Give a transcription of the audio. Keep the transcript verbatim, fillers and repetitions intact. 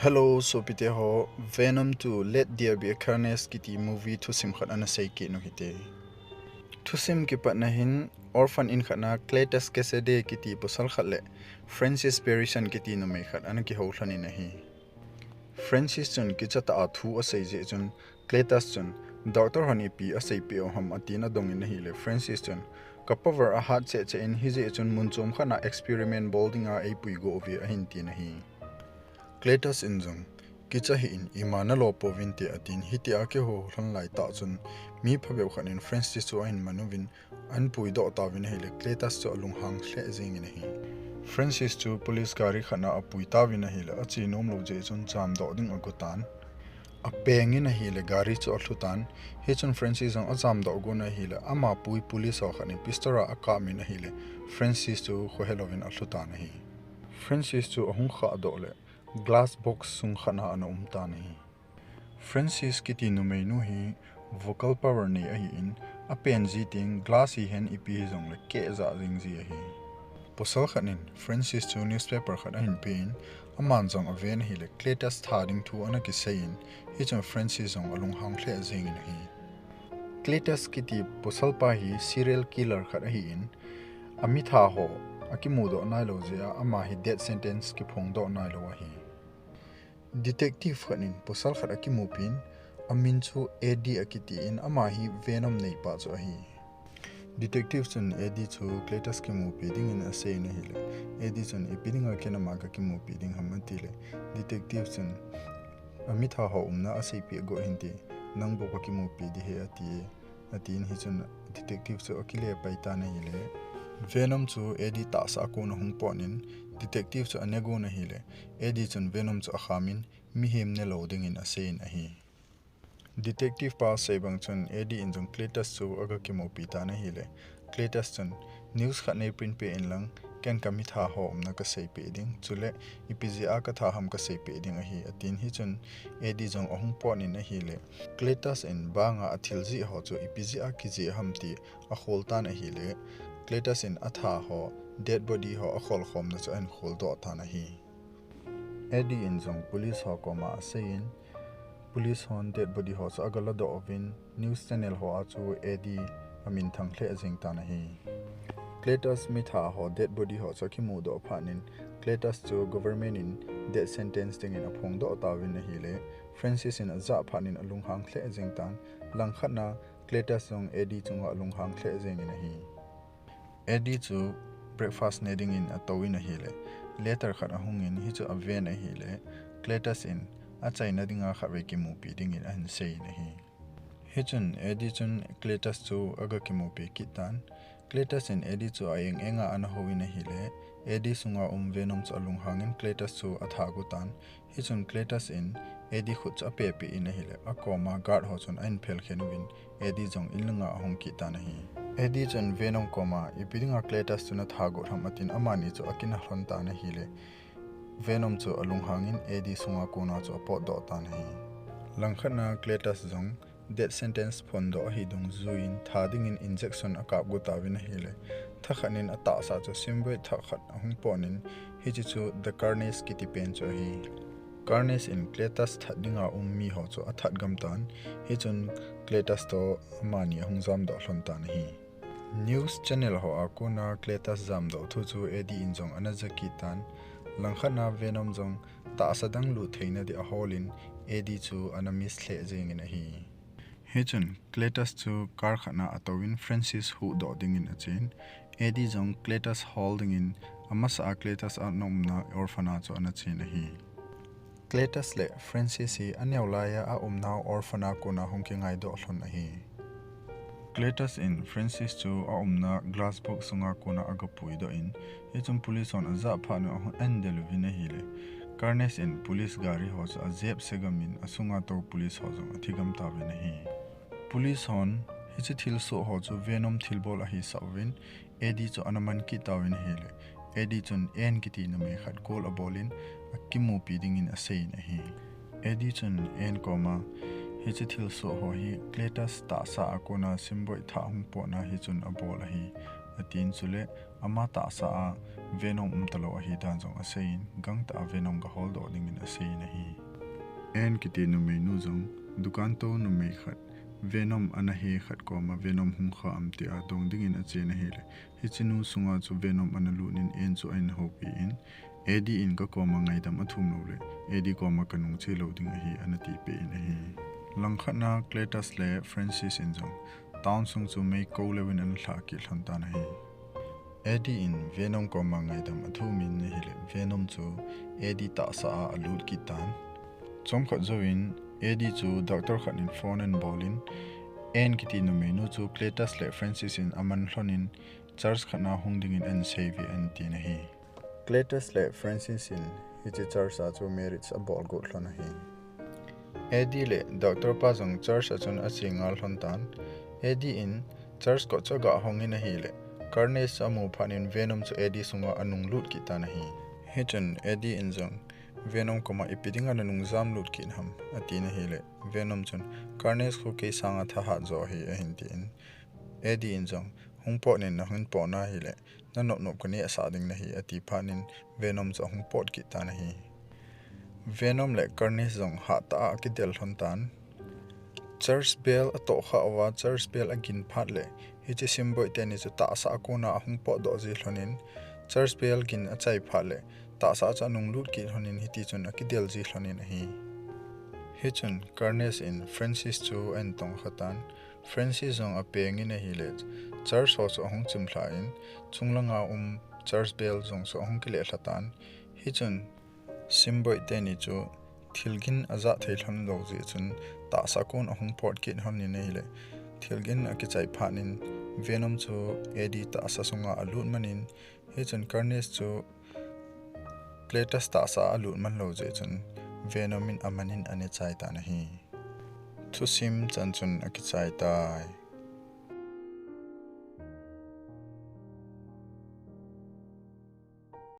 Hello, sopite ho. Venom two, Let There Be a Carnage kiti movie thusim khat ana sei kit u hite. Thusim kipatna hin orphan in khat na Cletus Kasady kiti pasal khat le Frances Berry-Shand kiti numei khat ana kihou lhon in ahi. Frances chun kicha tah a thu asei jeh chun Cletus chun, "Doctor hon ipi aseipeh u ham?" atin adong in ahile, Frances chun, "Ka power ahat cheh cheh in, hijeh chun mun chom khat na experiment bol dinga eipui go uve," ahin tin ahi. Cletus in jong, "Kicha hih in, ima nalo pouvinte," atin, hitia akihou lhon lai tah chun mi phabep khat in Frances chu ahin man uvin, ahin puidoh tauvin ahile, Cletus chu alunghang lheh jeng in ahi. Frances chu police gari khat na apui tauvin ahile, ache nom lou jeh chun jamdoh ding ago tan. Apeng in ahile, gari chu alhu tan. Hichun Frances jong ajamdoh gon ahile, ama pui police ho khat in pistol a akap in ahile, Frances chu khohe louvin alhu tan ahi. Frances chu ahung khahdoh le, glass box sung khat na ana um tan ahi. Frances kiti numei nu hi vocal power nei ahin, apen ji teng glass hihen ipi hijongle keh jah jeng ji ahi. Pasal khat in Frances chu newspaper khat ahin pe in, aman jong aven ahile Cletus tha ding thu ana kisei in, hichun Frances jong alunghang lheh jeng in ahi. Cletus kiti pasal pa hi serial killer khat ahin, amitha ho akimudoh nailou jeh a ama hi death sentence kiphongdoh nailou ahi. Detective khat in pasal khat akimupin, amin chu Eddie akiti in, ama hi Venom neipa chu ahi. Detective chun Eddie chu Cletus kimupi dingin asei in ahile, Eddie chun, "Ipi dinga ken ama kakimupi ding ham?" atile, detective chun, "Amitha ho umna aseipeh go hinte, nang bou kakimupi ding ahi," ati e, atin hichun detective chu akile pai tan ahile, Venom chu Eddie tahsa a kon ahung pot in, detective chu ane gon ahile, Eddie chun Venom chu akham in, mihem nelou dingin asei in ahi. Detective pa sei bang chun Eddie in jong Cletus chu aga kimupi tan ahile, Cletus chun, "News khat nei print peh in lang, ken kamitha ho umna kaseipeh ding, chule ipi jeh a katha ham kaseipeh ding ahi," atin hichun Eddie jong ahung pot in ahile, Cletus in banga athil jeh ho chu ipi jeh a kijeh ham ti akhol tan ahile, Cletus in atha ho, dead body ho akholkhomna chu ahin kholdoh tan ahi. Eddie in jong police ho koma asei in, police hon dead body ho chu aga ladoh uvin, news channel ho a chu Eddie amin thang lheh jeng tan ahi. Cletus mitha ho dead body ho chu akimudoh phat in, Cletus chu government in death sentence dingin aphongdoh tauvin ahile, Frances in ajah phat in alunghang lheh jeng tan, langkhat na Cletus jong Eddie chunga alunghang lheh jeng in ahi. Eddie chu breakfast ne dingin atou in ahile, letter khat ahung in, hichu aven ahile, Cletus in achaina dinga khatvei kimupi dingin ahin sei in ahi. Hichun Eddie chun Cletus chu aga kimupi kit tan. Cletus in Eddie chu a eng enga ana hou in ahile, Eddie sunga um Venom chu alunghang in Cletus chu atha got tan. Hichun Cletus in Eddie khut chu apehpeh in ahile, akoma guard ho chun ahin phelkhen uvin, Eddie jong in langa ahung kit tan ahi. Eddie chun Venom koma, "Ipi dinga Cletus chu natha got ham?" atin, amani chu akinah lhon tan ahile, Venom chu alunghang in Eddie sunga kona chu apotdoh tan ahi. Langkhat na Cletus jong death sentence phondoh ahi dungjuiyin tha dingin injection akap got tauvin ahile, thakhat in atahsa chu symbiote thah khat ahung pot in, hiche chu The Carnage kiti pen chu ahi. Carnage in Cletus that dinga um mi ho chu athat gam tan, hichun Cletus toh amani ahung jamdoh lhon tan ahi. News channel ho a kona Cletus jamdoh thu chu Eddie in jong ana ja kit tan, langkhat na Venom jong tahsa dang lut theina dia ahol in Eddie chu ana miss lheh jeng in ahi. Hichun Cletus chu car khat na atouvin Frances huhdoh dingin achen, Eddie jong Cletus hol dingin amasa a Cletus ana umna orphan a chu ana chen ahi. Cletus le Frances hi aneo laiya aumnau orphan a kona hung kingaidoh lhon ahi. Cletus in Frances chu aumna glass box sunga kona aga puidoh in, hichun police hon ajah phat un ahung del uvin ahile, Carnage in police gari ho chu ajep segam in asunga tou police ho jong athi gam tauvin ahi. Police hon hiche thilsoh ho chu Venom thilbol ahisah uvin, Eddie chu ana man kit tauvin ahile, Eddie chun Anne kiti numei khat call abol in akimupi dingin asei in ahi. Eddie chun Anne koma, "Hiche thilsoh ho hi Cletus tahsa a kona symbiote thah hung potna hichun abol ahi," atin, chule ama tahsa a Venom umtalou ahi dan jong asei in, gangtah a Venom gaholdoh dingin asei in ahi. Anne kiti numeinu jong dukan tou numei khat Venom ana he khat koma Venom hung kha am tia dong dingin achen ahile, hiche nu sunga chu Venom ana lutnin Anne chu ahin houpi in, Eddie in ka koma ngaidam athum lou le, Eddie koma kanung che lou ding ahi, ana tipeh in ahi. Langkhatna Cletus le Francis in jong town sung chu mei kou leuvin ana lhah kit lhon tan ahi. Eddie in Venom koma ngaidam athum in ahile, Venom chu Eddie tahsa a alut kit tan. Chomkhat jouvin Eddie chu doctor khat in phone ahin bolin, Anne kiti numeinu chu Cletus le Francis in aman lhonin church khatna hung dingin ahin seive ahin tin ahi. Cletus le Francis in hiche church a chu marriage abol got lhon ahi. Eddie le doctor pa jong church a chun ache ngal lhon tan. Eddie in church kot chu aga hongin ahile, Carnage chu amu phatnin Venom chu Eddie sunga anung lut kit tan ahi. Hichun Eddie in jong Venom koma ipi dinga nanung jam lut kit ham atin ahile, Venom chun Carnage khu kei sanga thahat jo ahi ahin tin, Eddie in jong hung potnin, nahung potna hile nanop nop kanehsah ding nahi ati phatnin Venom chu ahung pot kit tan ahi. Venom le Carnage jong hattah a akidel lhon tan. Church bell atohkhah uva church bell agin phat le, hiche symbiote teni chu tahsa a kona ahung potdoh ji lhonin, church bell gin achai phat le tahsa chu anung lut kit lhonin, hitichun akidel ji lhonin ahi. Hichun Carnage in Francis chu ahin tongkha tan. Francis jong apengin ahile, church ho chu ahung chimlhah in, chunglanga um church bell jong chu ahung kilehlha tan. Hichun symbiote teni chu thilgin ajah thei lhon lou jeh chun tahsa kon ahung pot kit lhonin ahile, thilgin akichai phatnin Venom chu Eddie tahsa sunga alut manin, hichun Carnage chu Cletus tahsa a alut man lou jeh chun Venom in amanin ana chai tan ahi. Thusim chan chun akichai tai.